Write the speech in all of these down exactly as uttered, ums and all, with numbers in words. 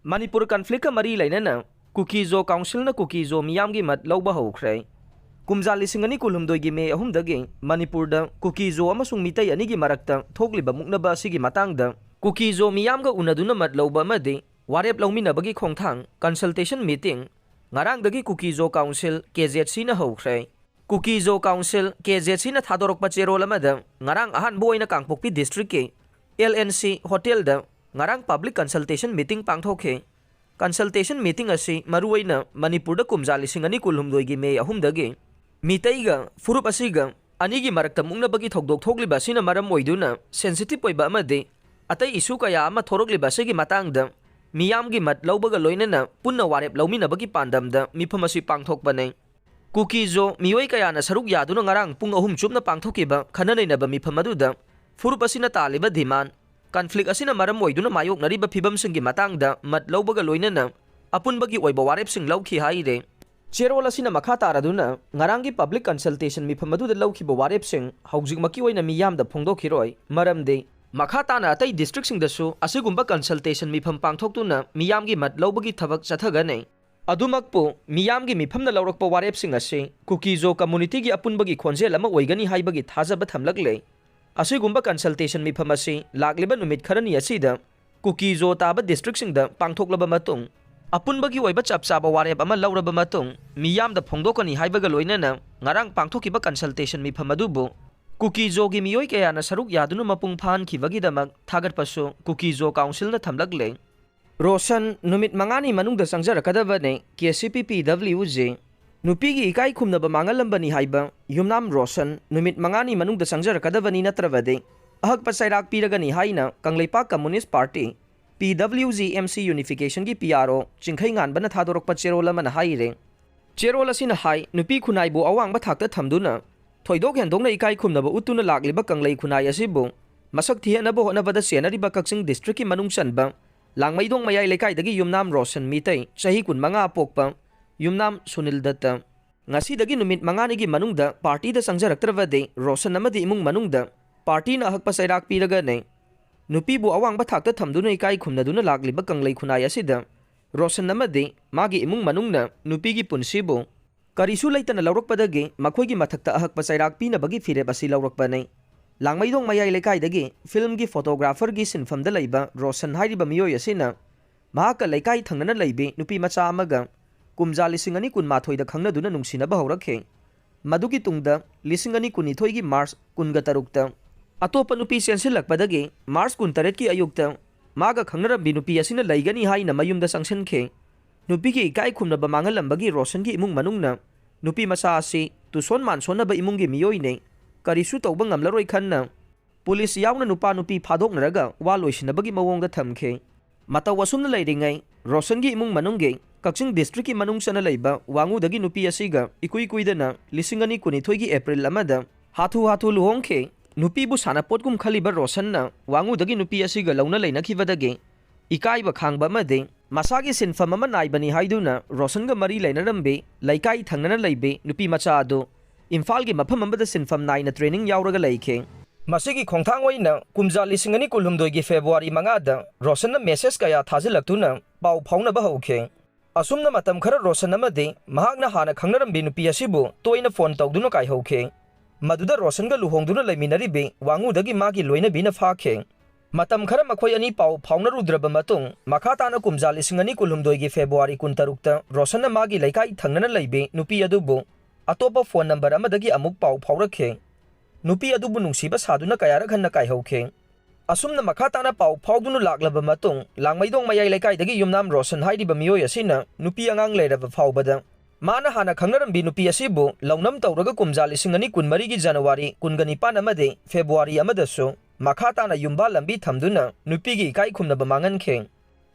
ꯃꯅꯤꯄꯨꯔ ꯀꯟꯐ꯭ꯂꯤꯛꯀ ꯃꯔꯤ ꯂꯩꯅꯅ ꯀꯨꯀꯤ-ꯖꯣ ꯀꯥꯎꯟꯁꯤꯜꯅ ꯀꯨꯀꯤ-ꯖꯣ ꯃꯤꯌꯥꯝꯒꯤ ꯃꯠ ꯂꯧꯕ ꯍꯧꯈ꯭ꯔꯦ꯫ ꯀꯨꯝꯖꯥ ꯂꯤꯁꯤꯡ ꯑꯅꯤ ꯀꯨꯟꯍꯨꯝꯗꯣꯏꯒꯤ ꯃꯦ ꯑꯍꯨꯝꯗꯒꯤ ꯃꯅꯤꯄꯨꯔꯗ ꯀꯨꯀꯤ-ꯖꯣ ꯑꯃꯁꯨꯡ ꯃꯤꯇꯩ ꯑꯅꯤꯒꯤ ꯃꯔꯛꯇ ꯊꯣꯛꯂꯤꯕ ꯃꯨꯛꯅꯕ ꯑꯁꯤꯒꯤ ꯃꯇꯥꯡꯗ ꯀꯨꯀꯤ-ꯖꯣ ꯃꯤꯌꯥꯝꯒ ꯎꯅꯗꯨꯅ ꯃꯠ ꯂꯧꯕ ꯑꯃꯗꯤ ꯋꯥꯔꯦꯞ ꯂꯧꯃꯤꯟꯅꯕꯒꯤ ꯈꯣꯡꯊꯥꯡ, consultation meeting, ꯉꯔꯥꯡꯗꯒꯤ ꯀꯨꯀꯤ-ꯖꯣ ꯀꯥꯎꯟꯁꯤꯜ, ꯀꯦ ꯖꯦꯠ ꯁꯤꯅ ꯍꯧꯈ꯭ꯔꯦ꯫ ꯀꯨꯀꯤ-ꯖꯣ ꯀꯥꯎꯟꯁꯤꯜ, ꯀꯦ ꯖꯦꯠ ꯁꯤꯅ ꯊꯥꯗꯣꯔꯛꯄ ꯆꯦꯔꯣꯜ ꯑꯃꯗ, ꯉꯔꯥꯡ ꯑꯍꯥꯟꯕ ꯑꯣꯏꯅ ꯀꯥꯡꯄꯣꯛꯄꯤ ꯗꯤꯁꯇ꯭ꯔꯤꯛꯀꯤ ꯑꯦꯜ ꯑꯦꯟ ꯁꯤ ꯍꯣꯇꯦꯜꯗ ꯉꯔꯥꯡ public consultation meeting ꯄꯥꯡꯊꯣꯛꯈꯤ꯫ Consultation meeting ꯑꯁꯤ ꯃꯔꯨꯑꯣꯏꯅ ꯃꯅꯤꯄꯨꯔꯗ ꯀꯨꯝꯖꯥ ꯂꯤꯁꯤꯡ ꯑꯅꯤ ꯀꯨꯟꯍꯨꯝꯗꯣꯏꯒꯤ ꯃꯦ ꯑꯍꯨꯝꯗꯒꯤ ꯃꯤꯇꯩꯒ ꯐꯨꯔꯨꯞ ꯑꯁꯤꯒ ꯑꯅꯤꯒꯤ ꯃꯔꯛꯇ ꯃꯨꯛꯅꯕꯒꯤ ꯊꯧꯗꯣꯛ ꯊꯣꯛꯂꯤꯕ ꯑꯁꯤꯅ ꯃꯔꯝ ꯑꯣꯏꯗꯨꯅ sensitive ꯑꯣꯏꯕ ꯑꯃꯗꯤ ꯑꯇꯩ issue ꯀꯌꯥ ꯑꯃ ꯊꯣꯔꯛꯂꯤꯕ ꯑꯁꯤꯒꯤ ꯃꯇꯥꯡꯗ ꯃꯤꯌꯥꯝꯒꯤ ꯃꯠ ꯂꯧꯕꯒ ꯂꯣꯏꯅꯅ ꯄꯨꯟꯅ ꯋꯥꯔꯦꯞ ꯂꯧꯃꯤꯟꯅꯕꯒꯤ ꯄꯥꯟꯗꯝꯗ ꯃꯤꯐꯝ ꯑꯁꯤ ꯄꯥꯡꯊꯣꯛꯄꯅꯤ꯫ ꯀꯨꯀꯤ-ꯖꯣ ꯃꯤꯑꯣꯏ ꯀꯌꯥꯅ ꯁꯔꯨꯛ ꯌꯥꯗꯨꯅ ꯉꯔꯥꯡ ꯄꯨꯡ ꯑꯍꯨꯝ ꯆꯨꯞꯅ ꯄꯥꯡꯊꯣꯛꯈꯤꯕ ꯈꯟꯅ ꯅꯩꯅꯕ ꯃꯤꯐꯝ ꯑꯗꯨꯗ ꯐꯨꯔꯨꯞ ꯑꯁꯤꯅ ꯇꯥꯜꯂꯤꯕ demand, conflict ꯑꯁꯤꯅ ꯃꯔꯝ ꯑꯣꯏꯗꯨꯅ ꯃꯥꯌꯣꯛꯅꯔꯤꯕ ꯐꯤꯚꯝꯁꯤꯡꯒꯤ ꯃꯇꯥꯡꯗ ꯃꯠ ꯂꯧꯕꯒ ꯂꯣꯏꯅꯅ ꯑꯄꯨꯟꯕꯒꯤ ꯑꯣꯏꯕ ꯋꯥꯔꯦꯞꯁꯤꯡ ꯂꯧꯈꯤ ꯍꯥꯏꯔꯦ꯫ ꯆꯦꯔꯣꯜ ꯑꯁꯤꯅ ꯃꯈꯥ ꯇꯥꯔꯗꯨꯅ ꯉꯔꯥꯡꯒꯤ public consultation ꯃꯤꯐꯝ ꯑꯗꯨꯗ ꯂꯧꯈꯤꯕ ꯋꯥꯔꯦꯞꯁꯤꯡ ꯍꯧꯖꯤꯛꯃꯛꯀꯤ ꯑꯣꯏꯅ ꯃꯤꯌꯥꯝꯗ ꯐꯣꯡꯗꯣꯛꯈꯤꯔꯣꯏ, ꯃꯔꯝꯗꯤ ꯃꯈꯥ ꯇꯥꯅ ꯑꯇꯩ ꯗꯤꯁꯇ꯭ꯔꯤꯛꯁꯤꯡꯗꯁꯨ ꯑꯁꯤꯒꯨꯝꯕ consultation ꯃꯤꯐꯝ ꯄꯥꯡꯊꯣꯛꯇꯨꯅ ꯃꯤꯌꯥꯝꯒꯤ ꯃꯠ ꯂꯧꯕꯒꯤ ꯊꯕꯛ ꯆꯠꯊꯒꯅꯤ꯫ ꯑꯗꯨꯃꯛꯄꯨ, ꯃꯤꯌꯥꯝꯒꯤ ꯃꯤꯐꯝꯅ ꯂꯧꯔꯛꯄ ꯋꯥꯔꯦꯞꯁꯤꯡ ꯑꯁꯤ ꯀꯨꯀꯤ-ꯖꯣ communityꯒꯤ ꯑꯄꯨꯟꯕꯒꯤ ꯈꯣꯟꯖꯦꯜ ꯑꯃ ꯑꯣꯏꯒꯅꯤ ꯍꯥꯏꯕꯒꯤ ꯊꯥꯖꯕ ꯊꯝꯂꯛꯂꯦ꯫ ꯑꯁꯤꯒꯨꯝꯕ consultation ꯃꯤꯐꯝ ꯑꯁꯤ ꯂꯥꯛꯂꯤꯕ ꯅꯨꯃꯤꯠ ꯈꯔꯅꯤ ꯑꯁꯤꯗ ꯀꯨꯀꯤ-ꯖꯣ ꯇꯥꯕ ꯗꯤꯁꯇ꯭ꯔꯤꯛꯁꯤꯡꯗ ꯄꯥꯡꯊꯣꯛꯂꯕ ꯃꯇꯨꯡ, ꯑꯄꯨꯟꯕꯒꯤ ꯑꯣꯏꯕ ꯆꯞ ꯆꯥꯕ ꯋꯥꯔꯦꯞ ꯑꯃ ꯂꯧꯔꯕ ꯃꯇꯨꯡ, ꯃꯤꯌꯥꯝꯗ ꯐꯣꯡꯗꯣꯛꯀꯅꯤ ꯍꯥꯏꯕꯒ ꯂꯣꯏꯅꯅ ꯉꯔꯥꯡ ꯄꯥꯡꯊꯣꯛꯈꯤꯕ consultation ꯃꯤꯐꯝ ꯑꯗꯨꯕꯨ ꯀꯨꯀꯤ-ꯖꯣꯒꯤ ꯃꯤꯑꯣꯏ ꯀꯌꯥꯅ ꯁꯔꯨꯛ ꯌꯥꯗꯨꯅ ꯃꯄꯨꯡ ꯐꯥꯍꯟꯈꯤꯕꯒꯤꯗꯃꯛ ꯊꯥꯒꯠꯄꯁꯨ ꯀꯨꯀꯤ-ꯖꯣ ꯀꯥꯎꯟꯁꯤꯜꯅ ꯊꯝꯂꯛꯂꯦ꯫ ꯔꯣꯁꯟ ꯅꯨꯃꯤꯠ ꯃꯉꯥꯅꯤ ꯃꯅꯨꯡꯗ ꯆꯪꯖꯔꯛꯀꯗꯕꯅꯤ, ꯀꯦ ꯁꯤ ꯄꯤ ꯄꯤ ꯗꯕ꯭ꯂꯤꯎ ꯖꯤ꯫ ꯅꯨꯄꯤꯒꯤ ꯏꯀꯥꯏ ꯈꯨꯝꯅꯕ ꯃꯥꯡꯍꯜꯂꯝꯕꯅꯤ ꯍꯥꯏꯕ ꯌꯨꯝꯅꯥꯝ ꯔꯣꯁꯟ ꯅꯨꯃꯤꯠ ꯃꯉꯥꯅꯤ ꯃꯅꯨꯡꯗ ꯆꯪꯖꯔꯛꯀꯗꯕꯅꯤ, ꯅꯠꯇ꯭ꯔꯕꯗꯤ ꯑꯍꯛꯄ ꯆꯩꯔꯥꯛ ꯄꯤꯔꯒꯅꯤ ꯍꯥꯏꯅ ꯀꯪꯂꯩꯄꯥꯛ ꯀꯝꯃꯨꯅꯤꯁ ꯄꯥꯔꯇꯤ, ꯄꯤ W G M C unificationꯒꯤ P R ꯑꯣ ꯆꯤꯡꯈꯩ ꯉꯥꯟꯕꯅ ꯊꯥꯗꯣꯔꯛꯄ ꯆꯦꯔꯣꯜ ꯑꯃꯅ ꯍꯥꯏꯔꯦ꯫ ꯆꯦꯔꯣꯜ ꯑꯁꯤꯅ ꯍꯥꯏ, ꯅꯨꯄꯤ ꯈꯨꯟꯅꯥꯏꯕꯨ ꯑꯋꯥꯡꯕ ꯊꯥꯛꯇ ꯊꯝꯗꯨꯅ ꯊꯣꯏꯗꯣꯛ ꯍꯦꯟꯗꯣꯛꯅ ꯏꯀꯥꯏ ꯈꯨꯝꯅꯕ ꯎꯠꯇꯨꯅ ꯂꯥꯛꯂꯤꯕ ꯀꯪꯂꯩ ꯈꯨꯟꯅꯥꯏ ꯑꯁꯤꯕꯨ ꯃꯁꯛ ꯊꯤꯍꯟꯅꯕ ꯍꯣꯠꯅꯕꯗ ꯆꯦꯟꯅꯔꯤꯕ ꯀꯛꯆꯤꯡ ꯗꯤꯁꯇ꯭ꯔꯤꯛꯀꯤ ꯃꯅꯨꯡ ꯆꯟꯕ ꯂꯥꯡꯃꯩꯗꯣꯡ ꯃꯌꯥꯏ ꯂꯩꯀꯥꯏꯗꯒꯤ ꯌꯨꯝꯅꯥꯝ ꯔꯣꯁꯟ ꯃꯤꯇꯩ, ꯆꯍꯤ ꯀꯨꯟꯃꯉꯥ ꯄꯣꯛꯄ, ꯌꯨꯝꯅꯥꯝ ꯁꯨꯅꯤꯜ ꯗꯠꯇ꯫ ꯉꯁꯤꯗꯒꯤ ꯅꯨꯃꯤꯠ ꯃꯉꯥꯅꯤꯒꯤ ꯃꯅꯨꯡꯗ ꯄꯥꯔꯇꯤꯗ ꯆꯪꯖꯔꯛꯇ꯭ꯔꯕꯗꯤ ꯔꯣꯁꯟ ꯑꯃꯗꯤ ꯏꯃꯨꯡ ꯃꯅꯨꯡꯗ ꯄꯥꯔꯇꯤꯅ ꯑꯍꯛꯄ ꯆꯩꯔꯥꯛ ꯄꯤꯔꯒꯅꯤ꯫ ꯅꯨꯄꯤꯕꯨ ꯑꯋꯥꯡꯕ ꯊꯥꯛꯇ ꯊꯝꯗꯨꯅ ꯏꯀꯥꯏ ꯈꯨꯝꯅꯗꯨꯅ ꯂꯥꯛꯂꯤꯕ ꯀꯪꯂꯩ ꯈꯨꯟꯅꯥꯏ ꯑꯁꯤꯗ ꯔꯣꯁꯟ ꯑꯃꯗꯤ ꯃꯥꯒꯤ ꯏꯃꯨꯡ ꯃꯅꯨꯡꯅ ꯅꯨꯄꯤꯒꯤ ꯄꯨꯟꯁꯤꯕꯨ ꯀꯔꯤꯁꯨ ꯂꯩꯇꯅ ꯂꯧꯔꯛꯄꯗꯒꯤ ꯃꯈꯣꯏꯒꯤ ꯃꯊꯛꯇ ꯑꯍꯛꯄ ꯆꯩꯔꯥꯛ ꯄꯤꯅꯕꯒꯤ ꯐꯤꯔꯦꯞ ꯑꯁꯤ ꯂꯧꯔꯛꯄꯅꯤ꯫ ꯂꯥꯡꯃꯩꯗꯣꯡ ꯃꯌꯥꯏ ꯂꯩꯀꯥꯏꯗꯒꯤ ꯐꯤꯜꯝꯒꯤ ꯐꯣꯇꯣꯒ꯭ꯔꯥꯐꯔꯒꯤ ꯁꯤꯟꯐꯝꯗ ꯂꯩꯕ ꯔꯣꯁꯟ ꯍꯥꯏꯔꯤꯕ ꯃꯤꯑꯣꯏ ꯑꯁꯤꯅ ꯃꯍꯥꯛꯀ ꯂꯩꯀꯥꯏ ꯊꯪꯅꯅ ꯂꯩꯕꯤ ꯅꯨꯄꯤ ꯃꯆꯥ ꯑꯃꯒ ꯀꯨꯝꯖꯥ ꯂꯤꯁꯤꯡ ꯑꯅꯤ ꯀꯨꯟꯃꯥꯊꯣꯏꯗ ꯈꯪꯅꯗꯨꯅ ꯅꯨꯡꯁꯤꯅꯕ ꯍꯧꯔꯛꯈꯤ꯫ ꯃꯗꯨꯒꯤ ꯇꯨꯡꯗ ꯂꯤꯁꯤꯡ ꯑꯅꯤ ꯀꯨꯟꯅꯤꯊꯣꯏꯒꯤ ꯃꯥꯔꯆ ꯀꯨꯟꯒ ꯇꯔꯨꯛꯇ ꯑꯇꯣꯞꯄ ꯅꯨꯄꯤ ꯆꯦꯟꯁꯤꯜꯂꯛꯄꯗꯒꯤ ꯃꯥꯔꯆ ꯀꯨꯟꯇꯔꯦꯠꯀꯤ ꯑꯌꯨꯛꯇ ꯃꯥꯒ ꯈꯪꯅꯔꯝꯕꯤ ꯅꯨꯄꯤ ꯑꯁꯤꯅ ꯂꯩꯒꯅꯤ ꯍꯥꯏꯅ ꯃꯌꯨꯝꯗ ꯆꯪꯁꯤꯟꯈꯤ꯫ ꯅꯨꯄꯤꯒꯤ ꯏꯀꯥꯏ ꯈꯨꯝꯅꯕ ꯃꯥꯡꯍꯜꯂꯝꯕꯒꯤ ꯔꯣꯁꯟꯒꯤ ꯏꯃꯨꯡ ꯃꯅꯨꯡꯅ ꯅꯨꯄꯤ ꯃꯆꯥ ꯑꯁꯤ ꯇꯨꯁꯣꯟ ꯃꯥꯟꯁꯣꯟꯅꯕ ꯏꯃꯨꯡꯒꯤ ꯃꯤꯑꯣꯏꯅꯤ, ꯀꯔꯤꯁꯨ ꯇꯧꯕ ꯉꯝꯂꯔꯣꯏ ꯈꯟꯅ ꯄꯨꯂꯤꯁ ꯌꯥꯎꯅ ꯅꯨꯄꯥ ꯅꯨꯄꯤ ꯐꯥꯗꯣꯛꯅꯔꯒ ꯋꯥ ꯂꯣꯏꯁꯤꯟꯅꯕꯒꯤ ꯃꯑꯣꯡꯗ ꯊꯝꯈꯤ꯫ ꯃꯇꯧ ꯑꯁꯨꯝꯅ ꯂꯩꯔꯤꯉꯩ, ꯔꯣꯁꯟꯒꯤ ꯏꯃꯨꯡ ꯃꯅꯨꯡꯒꯤ ꯀꯛꯆꯤꯡ ꯗꯤꯁꯇ꯭ꯔꯤꯛꯀꯤ ꯃꯅꯨꯡ ꯆꯟꯅ ꯂꯩꯕ ꯋꯥꯉꯨꯗꯒꯤ ꯅꯨꯄꯤ ꯑꯁꯤꯒ ꯏꯀꯨꯏ ꯀꯨꯏꯗꯅ ꯂꯤꯁꯤꯡ ꯑꯅꯤ ꯀꯨꯟꯅꯤꯊꯣꯏꯒꯤ ꯑꯦꯄ꯭ꯔꯤꯜ ꯑꯃꯗ ꯍꯥꯊꯨ ꯍꯥꯊꯨ ꯂꯨꯍꯣꯡꯈꯤ꯫ ꯅꯨꯄꯤꯕꯨ ꯁꯥꯟꯅꯄꯣꯠꯀꯨꯝ ꯈꯜꯂꯤꯕ ꯔꯣꯁꯟꯅ ꯋꯥꯉꯨꯗꯒꯤ ꯅꯨꯄꯤ ꯑꯁꯤꯒ ꯂꯧꯅ ꯂꯩꯅꯈꯤꯕꯗꯒꯤ ꯏꯀꯥꯏꯕ ꯈꯥꯡꯕ ꯑꯃꯗꯤ ꯃꯁꯥꯒꯤ ꯁꯤꯟꯐꯝ ꯑꯃ ꯅꯥꯏꯕꯅꯤ ꯍꯥꯏꯗꯨꯅ ꯔꯣꯁꯟꯒ ꯃꯔꯤ ꯂꯩꯅꯔꯝꯕꯤ ꯂꯩꯀꯥꯏ ꯊꯪꯅꯅ ꯂꯩꯕꯤ ꯅꯨꯄꯤ ꯃꯆꯥ ꯑꯗꯨ ꯏꯝꯐꯥꯜꯒꯤ ꯃꯐꯝ ꯑꯃꯗ ꯁꯤꯟꯐꯝ ꯅꯥꯏꯅ ꯇ꯭ꯔꯦꯅꯤꯡ ꯌꯥꯎꯔꯒ ꯂꯩꯈꯤ꯫ ꯃꯁꯤꯒꯤ ꯈꯣꯡꯊꯥꯡ ꯑꯣꯏꯅ ꯀꯨꯝꯖꯥ ꯂꯤꯁꯤꯡ ꯑꯅꯤ ꯀꯨꯟꯍꯨꯝꯗꯣꯏꯒꯤ ꯐꯦꯕ꯭ꯔꯨꯋꯥꯔꯤ ꯃꯉꯥꯗ ꯔꯣꯁꯟꯅ ꯃꯦꯁꯦꯖ ꯀꯌꯥ ꯊꯥꯖꯤꯜꯂꯛꯇꯨꯅ ꯄꯥꯎ ꯐꯥꯎꯅꯕ ꯍꯧꯈꯤ꯫ ꯑꯁꯨꯝꯅ ꯃꯇꯝ ꯈꯔ ꯔꯣꯁꯟ ꯑꯃꯗꯤ ꯃꯍꯥꯛꯅ ꯍꯥꯟꯅ ꯈꯪꯅꯔꯝꯕꯤ ꯅꯨꯄꯤ ꯑꯁꯤꯕꯨ ꯇꯣꯏꯅ ꯐꯣꯟ ꯇꯧꯗꯨꯅ ꯀꯥꯏꯍꯧꯈꯤ꯫ ꯃꯗꯨꯗ ꯔꯣꯁꯟꯒ ꯂꯨꯍꯣꯡꯗꯨꯅ ꯂꯩꯃꯤꯟꯅꯔꯤꯕꯤ ꯋꯥꯉꯨꯗꯒꯤ ꯃꯥꯒꯤ ꯂꯣꯏꯅꯕꯤꯅ ꯐꯥꯈꯤ꯫ ꯃꯇꯝ ꯈꯔ ꯃꯈꯣꯏ ꯑꯅꯤ ꯄꯥꯎ ꯐꯥꯎꯅꯔꯨꯗ꯭ꯔꯕ ꯃꯇꯨꯡ, ꯃꯈꯥ ꯇꯥꯅ ꯀꯨꯝꯖꯥ ꯂꯤꯁꯤꯡ ꯑꯅꯤ ꯀꯨꯟꯍꯨꯝꯗꯣꯏꯒꯤ ꯐꯦꯕ꯭ꯔꯨꯋꯥꯔꯤ ꯀꯨꯟꯇꯔꯨꯛꯇ ꯔꯣꯁꯟꯅ ꯃꯥꯒꯤ ꯂꯩꯀꯥꯏ ꯊꯪꯅꯅ ꯂꯩꯕꯤ ꯅꯨꯄꯤ ꯑꯗꯨꯕꯨ ꯑꯇꯣꯞꯄ ꯐꯣꯟ ꯅꯝꯕꯔ ꯑꯃꯗꯒꯤ ꯑꯃꯨꯛ ꯄꯥꯎ ꯐꯥꯎꯔꯛꯈꯤ꯫ ꯅꯨꯄꯤ ꯑꯗꯨꯕꯨ ꯅꯨꯡꯁꯤꯕ ꯁꯥꯗꯨꯅ ꯀꯌꯥꯔꯛ ꯍꯟꯅ ꯀꯥꯏꯍꯧꯈꯤ꯫ ꯑꯁꯨꯝꯅ ꯃꯈꯥ ꯇꯥꯅ ꯄꯥꯎ ꯐꯥꯎꯗꯨꯅ ꯂꯥꯛꯂꯕ ꯃꯇꯨꯡ, ꯂꯥꯡꯃꯩꯗꯣꯡ ꯃꯌꯥꯏ ꯂꯩꯀꯥꯏꯗꯒꯤ ꯌꯨꯝꯅꯥꯝ ꯔꯣꯁꯟ ꯍꯥꯏꯔꯤꯕ ꯃꯤꯑꯣꯏ ꯑꯁꯤꯅ ꯅꯨꯄꯤ ꯑꯉꯥꯡ ꯂꯩꯔꯕ ꯐꯥꯎꯕꯗ ꯃꯥꯅ ꯍꯥꯟꯅ ꯈꯪꯅꯔꯝꯕꯤ ꯅꯨꯄꯤ ꯑꯁꯤꯕꯨ ꯂꯧꯅꯝ ꯇꯧꯔꯒ ꯀꯨꯝꯖꯥ ꯂꯤꯁꯤꯡ ꯑꯅꯤ ꯀꯨꯟꯃꯔꯤꯒꯤ ꯖꯅꯋꯥꯔꯤ ꯀꯨꯟꯒ ꯅꯤꯄꯥꯟ ꯑꯃꯗꯤ ꯐꯦꯕ꯭ꯔꯨꯋꯥꯔꯤ ꯑꯃꯗꯁꯨ ꯃꯈꯥ ꯇꯥꯅ ꯌꯨꯝꯕꯥꯜ ꯂꯝꯕꯤ ꯊꯝꯗꯨꯅ ꯅꯨꯄꯤꯒꯤ ꯏꯀꯥꯏ ꯈꯨꯝꯅꯕ ꯃꯥꯡꯍꯟꯈꯤ꯫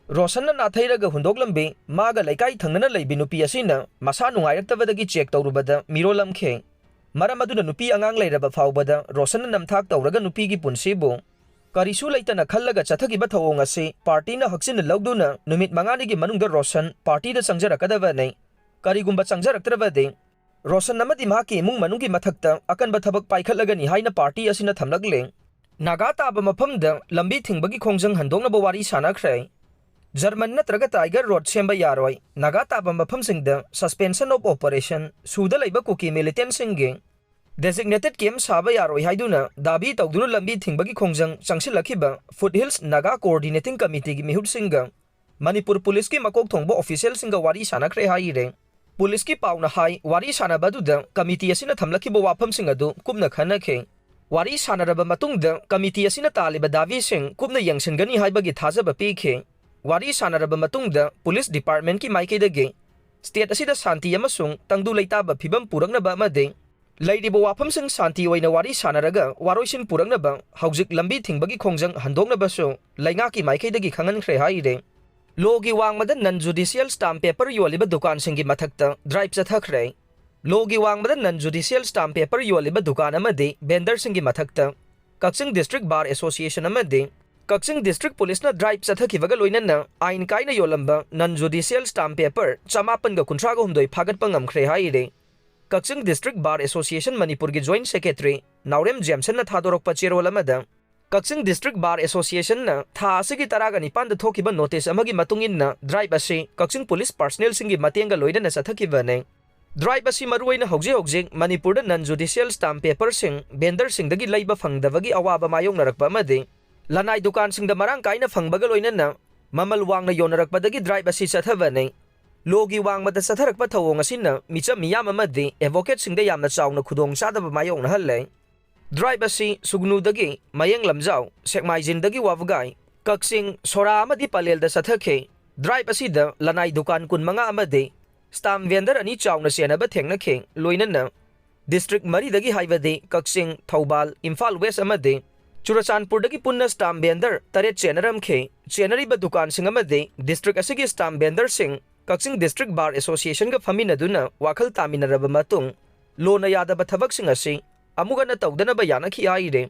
ꯔꯣꯁꯟꯅ ꯅꯥꯊꯩꯔꯒ ꯍꯨꯟꯗꯣꯛꯂꯝꯕꯤ ꯃꯥꯒ ꯂꯩꯀꯥꯏ ꯊꯪꯅꯅ ꯂꯩꯕꯤ ꯅꯨꯄꯤ ꯑꯁꯤꯅ ꯃꯁꯥ ꯅꯨꯡꯉꯥꯏꯔꯛꯇꯕꯗꯒꯤ ꯆꯦꯛ ꯇꯧꯔꯨꯕꯗ ꯃꯤꯔꯣꯜꯂꯝꯈꯤ꯫ ꯃꯔꯝ ꯑꯗꯨꯅ ꯅꯨꯄꯤ ꯑꯉꯥꯡ ꯂꯩꯔꯕ ꯐꯥꯎꯕꯗ ꯔꯣꯁꯟꯅ ꯅꯝꯊꯥꯛ ꯇꯧꯔꯒ ꯅꯨꯄꯤꯒꯤ ꯄꯨꯟꯁꯤꯕꯨ ꯀꯔꯤꯁꯨ ꯂꯩꯇꯅ ꯈꯜꯂꯒ ꯆꯠꯊꯈꯤꯕ ꯊꯧꯑꯣꯡ ꯑꯁꯤ ꯄꯥꯔꯇꯤꯅ ꯍꯛꯆꯤꯟꯅ ꯂꯧꯗꯨꯅ ꯅꯨꯃꯤꯠ ꯃꯉꯥꯅꯤꯒꯤ ꯃꯅꯨꯡꯗ ꯔꯣꯁꯟ ꯄꯥꯔꯇꯤꯗ ꯆꯪꯖꯔꯛꯀꯗꯕꯅꯤ꯫ ꯀꯔꯤꯒꯨꯝꯕ ꯆꯪꯖꯔꯛꯇ꯭ꯔꯕꯗꯤ ꯔꯣꯁꯟ ꯑꯃꯗꯤ ꯃꯍꯥꯛꯀꯤ ꯏꯃꯨꯡ ꯃꯅꯨꯡꯒꯤ ꯃꯊꯛꯇ ꯑꯀꯟꯕ ꯊꯕꯛ ꯄꯥꯏꯈꯠꯂꯒꯅꯤ ꯍꯥꯏꯅ ꯄꯥꯔꯇꯤ ꯑꯁꯤꯅ ꯊꯝꯂꯛꯂꯦ꯫ ꯅꯥꯒꯥ ꯇꯥꯕ ꯃꯐꯝꯗ ꯂꯝꯕꯤ ꯊꯤꯡꯕꯒꯤ ꯈꯣꯡꯖꯪ ꯍꯟꯗꯣꯛꯅꯕ ꯋꯥꯔꯤ ꯁꯥꯟꯅꯈ꯭ꯔꯦ꯫ ꯖꯔꯃꯟ ꯅꯠꯇ꯭ꯔꯒ ꯇꯥꯏꯒꯔ ꯔꯣꯗ ꯁꯦꯝꯕ ꯌꯥꯔꯣꯏ, ꯅꯥꯒꯥ ꯇꯥꯕ ꯃꯐꯝꯁꯤꯡꯗ suspension of operation, ꯁꯨꯗ ꯂꯩꯕ ꯀꯨꯀꯤ ꯃꯤꯂꯤꯇꯦꯟꯁꯤꯡꯒꯤ designated camp ꯁꯥꯕ ꯌꯥꯔꯣꯏ ꯍꯥꯏꯗꯨꯅ ꯗꯥꯕꯤ ꯇꯧꯗꯨꯅ ꯂꯝꯕꯤ ꯊꯤꯡꯕꯒꯤ ꯈꯣꯡꯖꯪ ꯆꯪꯁꯤꯜꯂꯛꯈꯤꯕ Foothills Naga Coordinating Committeeꯒꯤ ꯃꯤꯍꯨꯠꯁꯤꯡꯒ ꯃꯅꯤꯄꯨꯔ ꯄꯨꯂꯤꯁꯀꯤ ꯃꯀꯣꯛ ꯊꯣꯡꯕ ꯑꯣꯐꯤꯁꯤꯌꯦꯜꯁꯤꯡꯒ ꯋꯥꯔꯤ ꯁꯥꯟꯅꯈ꯭ꯔꯦ ꯍꯥꯏꯔꯦ꯫ ꯄꯨꯂꯤꯁꯀꯤ ꯄꯥꯎꯅ ꯍꯥꯏ, ꯋꯥꯔꯤ ꯁꯥꯟꯅꯕ ꯑꯗꯨꯗ ꯀꯃꯤꯇꯤ ꯑꯁꯤꯅ ꯊꯝꯂꯛꯈꯤꯕ ꯋꯥꯐꯝꯁꯤꯡ ꯑꯗꯨ ꯀꯨꯞꯅ ꯈꯟꯅꯈꯤ꯫ ꯋꯥꯔꯤ ꯁꯥꯟꯅꯔꯕ ꯃꯇꯨꯡꯗ ꯀꯃꯤꯇꯤ ꯑꯁꯤꯅ ꯇꯥꯜꯂꯤꯕ ꯗꯥꯕꯤꯁꯤꯡ ꯀꯨꯞꯅ ꯌꯦꯡꯁꯤꯟꯒꯅꯤ ꯍꯥꯏꯕꯒꯤ ꯊꯥꯖꯕ ꯄꯤꯈꯤ꯫ ꯋꯥꯔꯤ ꯁꯥꯟꯅꯔꯕ ꯃꯇꯨꯡꯗ ꯄꯨꯂꯤꯁ ꯗꯤꯄꯥꯔꯠꯃꯦꯟꯠꯀꯤ ꯃꯥꯏꯀꯩꯗꯒꯤ ꯁ꯭ꯇꯦꯠ ꯑꯁꯤꯗ ꯁꯥꯟꯇꯤ ꯑꯃꯁꯨꯡ ꯇꯪꯗꯨ ꯂꯩꯇꯥꯕ ꯐꯤꯕꯝ ꯄꯨꯔꯛꯅꯕ ꯑꯃꯗꯤ ꯂꯩꯔꯤꯕ ꯋꯥꯐꯝꯁꯤꯡ ꯁꯥꯟꯇꯤ ꯑꯣꯏꯅ ꯋꯥꯔꯤ ꯁꯥꯟꯅꯔꯒ ꯋꯥꯔꯣꯏꯁꯤꯟ ꯄꯨꯔꯛꯅꯕ ꯍꯧꯖꯤꯛ ꯂꯝꯕꯤ ꯊꯤꯡꯕꯒꯤ ꯈꯣꯡꯖꯪ ꯍꯟꯗꯣꯛꯅꯕꯁꯨ ꯂꯩꯉꯥꯛꯀꯤ ꯃꯥꯏꯀꯩꯗꯒꯤ ꯈꯪꯍꯟꯈ꯭ꯔꯦ ꯍꯥꯏꯔꯦ꯫ ꯂꯣꯒꯤ ꯋꯥꯡꯃꯗ non judicial stamp paper ꯌꯣꯜꯂꯤꯕ ꯗꯨꯀꯥꯟꯁꯤꯡꯒꯤ ꯃꯊꯛꯇ ꯗ꯭ꯔꯥꯏꯕ ꯆꯠꯊꯈ꯭ꯔꯦ꯫ ꯂꯣꯒꯤ ꯋꯥꯡꯃꯗ non judicial stamp paper ꯌꯣꯜꯂꯤꯕ ꯗꯨꯀꯥꯟ ꯑꯃꯗꯤ ꯚꯦꯟꯗꯔꯁꯤꯡꯒꯤ ꯃꯊꯛꯇ ꯀꯛꯆꯤꯡ ꯗꯤꯁꯇ꯭ꯔꯤꯛ ꯕꯥꯔ ꯑꯦꯁꯣꯁꯤꯌꯦꯁꯟ ꯑꯃꯗꯤ ꯀꯛꯆꯤꯡ ꯗꯤꯁꯇ꯭ꯔꯤꯛ ꯄꯨꯂꯤꯁꯅ ꯗ꯭ꯔꯥꯏꯕ ꯆꯠꯊꯈꯤꯕꯒ ꯂꯣꯏꯅꯅ ꯑꯥꯏꯟ ꯀꯥꯏꯅ ꯌꯣꯜꯂꯝꯕ non judicial stamp paper ꯆꯃꯥꯄꯟꯒ ꯀꯨꯟꯊ꯭ꯔꯥꯒ ꯍꯨꯝꯗꯣꯏ ꯐꯥꯒꯠꯄ ꯉꯝꯈ꯭ꯔꯦ ꯍꯥꯏꯔꯦ꯫ ꯀꯛꯆꯤꯡ ꯗꯤꯁꯇ꯭ꯔꯤꯛ ꯕꯥꯔ ꯑꯦꯁꯣꯁꯤꯌꯦꯁꯟ ꯃꯅꯤꯄꯨꯔꯒꯤ ꯖꯣꯏꯟꯠ ꯁꯦꯀ꯭ꯔꯦꯇꯔꯤ ꯅꯥꯎꯔꯦꯝ ꯖꯦꯝꯁꯟꯅ ꯊꯥꯗꯣꯔꯛꯄ ꯆꯦꯔꯣꯜ ꯑꯃꯗ, ꯀꯛꯆꯤꯡ ꯗꯤꯁꯇ꯭ꯔꯤꯛ ꯕꯥꯔ ꯑꯦꯁꯣꯁꯤꯌꯦꯁꯟꯅ ꯊꯥ ꯑꯁꯤꯒꯤ ꯇꯔꯥꯒ ꯅꯤꯄꯥꯟꯗ ꯊꯣꯛꯈꯤꯕ ꯅꯣꯇꯤꯁ ꯑꯃꯒꯤ ꯃꯇꯨꯡ ꯏꯟꯅ ꯗ꯭ꯔꯥꯏꯕ ꯑꯁꯤ ꯀꯛꯆꯤꯡ ꯄꯨꯂꯤꯁ ꯄꯥꯔꯁꯅꯦꯜꯁꯤꯡꯒꯤ ꯃꯇꯦꯡꯒ ꯂꯣꯏꯅꯅ ꯆꯠꯊꯈꯤꯕꯅꯤ꯫ ꯗ꯭ꯔꯥꯏꯕ ꯑꯁꯤ ꯃꯔꯨꯑꯣꯏꯅ ꯍꯧꯖꯤꯛ ꯍꯧꯖꯤꯛ ꯃꯅꯤꯄꯨꯔꯗ non judicial stamp paperꯁꯤꯡ ꯚꯦꯟꯗꯔꯁꯤꯡꯗꯒꯤ ꯂꯩꯕ ꯐꯪꯗꯕꯒꯤ ꯑꯋꯥꯕ ꯃꯥꯌꯣꯛꯅꯔꯛꯄ ꯑꯃꯗꯤ ꯂꯅꯥꯏ ꯗꯨꯀꯥꯟꯁꯤꯡꯗ ꯃꯔꯥꯡ ꯀꯥꯏꯅ ꯐꯪꯕꯒ ꯂꯣꯏꯅꯅ ꯃꯃꯜ ꯋꯥꯡꯅ ꯌꯣꯟꯅꯔꯛꯄꯗꯒꯤ ꯗ꯭ꯔꯥꯏꯕ ꯑꯁꯤ ꯆꯠꯊꯕꯅꯤ꯫ ꯂꯣꯒꯤ ꯋꯥꯡꯃꯗ ꯆꯠꯊꯔꯛꯄ ꯊꯧꯑꯣꯡ ꯑꯁꯤꯅ ꯃꯤꯆꯝ ꯃꯤꯌꯥꯝ ꯑꯃꯗꯤ ꯑꯦꯗꯚꯣꯀꯦꯠꯁꯤꯡꯗ ꯌꯥꯝꯅ ꯆꯥꯎꯅ ꯈꯨꯗꯣꯡꯆꯥꯗꯕ ꯃꯥꯌꯣꯛꯅꯍꯜꯂꯦ꯫ ꯗ꯭ꯔꯥꯏꯕ ꯑꯁꯤ ꯁꯨꯒꯅꯨꯗꯒꯤ ꯃꯌꯦꯡ ꯂꯝꯖꯥꯎ, ꯁꯦꯛꯃꯥꯏꯖꯤꯟꯗꯒꯤ ꯋꯥꯕꯒꯥꯏ, ꯀꯛꯆꯤꯡ, ꯁꯣꯔꯥ ꯑꯃꯗꯤ ꯄꯂꯦꯜꯗ ꯆꯠꯊꯈꯤ꯫ ꯗ꯭ꯔꯥꯏꯕ ꯑꯁꯤꯗ ꯂꯅꯥꯏ ꯗꯨꯀꯥꯟ ꯀꯨꯟꯃꯉꯥ ꯑꯃꯗꯤ ꯁ꯭ꯇꯥꯝ ꯚꯦꯟꯗꯔ ꯑꯅꯤ ꯆꯥꯎꯅ ꯆꯦꯟꯅꯕ ꯊꯦꯡꯅꯈꯤ꯫ ꯂꯣꯏꯅꯅ ꯗꯤꯁꯇ꯭ꯔꯤꯛ ꯃꯔꯤꯗꯒꯤ ꯍꯥꯏꯕꯗꯤ ꯀꯛꯆꯤꯡ, ꯊꯧꯕꯥꯜ, ꯏꯝꯐꯥꯜ ꯋꯦꯁ ꯑꯃꯗꯤ ꯆꯨꯔꯆꯥꯟꯄꯨꯔꯗꯒꯤ ꯄꯨꯟꯅ ꯁ꯭ꯇꯥꯝ ꯚꯦꯟꯗꯔ ꯇꯔꯦꯠ ꯆꯦꯟꯅꯔꯝꯈꯤ꯫ ꯆꯦꯟꯅꯔꯤꯕ ꯗꯨꯀꯥꯟꯁꯤꯡ ꯑꯃꯗꯤ ꯗꯤꯁꯇ꯭ꯔꯤꯛ ꯑꯁꯤꯒꯤ ꯁ꯭ꯇꯥꯝ ꯚꯦꯟꯗꯔꯁꯤꯡ ꯀꯛꯆꯤꯡ ꯗꯤꯁꯇ꯭ꯔꯤꯛ ꯕꯥꯔ ꯑꯦꯁꯣꯁꯤꯌꯦꯁꯟꯒ ꯐꯝꯃꯤꯟꯅꯗꯨꯅ ꯋꯥꯈꯜ ꯇꯥꯃꯤꯟꯅꯔꯕ ꯃꯇꯨꯡ ꯂꯣꯅ ꯌꯥꯗꯕ ꯊꯕꯛꯁꯤꯡ ꯑꯁꯤ ꯑꯃꯨꯛ ꯍꯟꯅ ꯇꯧꯗꯅꯕ ꯌꯥꯅꯈꯤ ꯍꯥꯏꯔꯦ꯫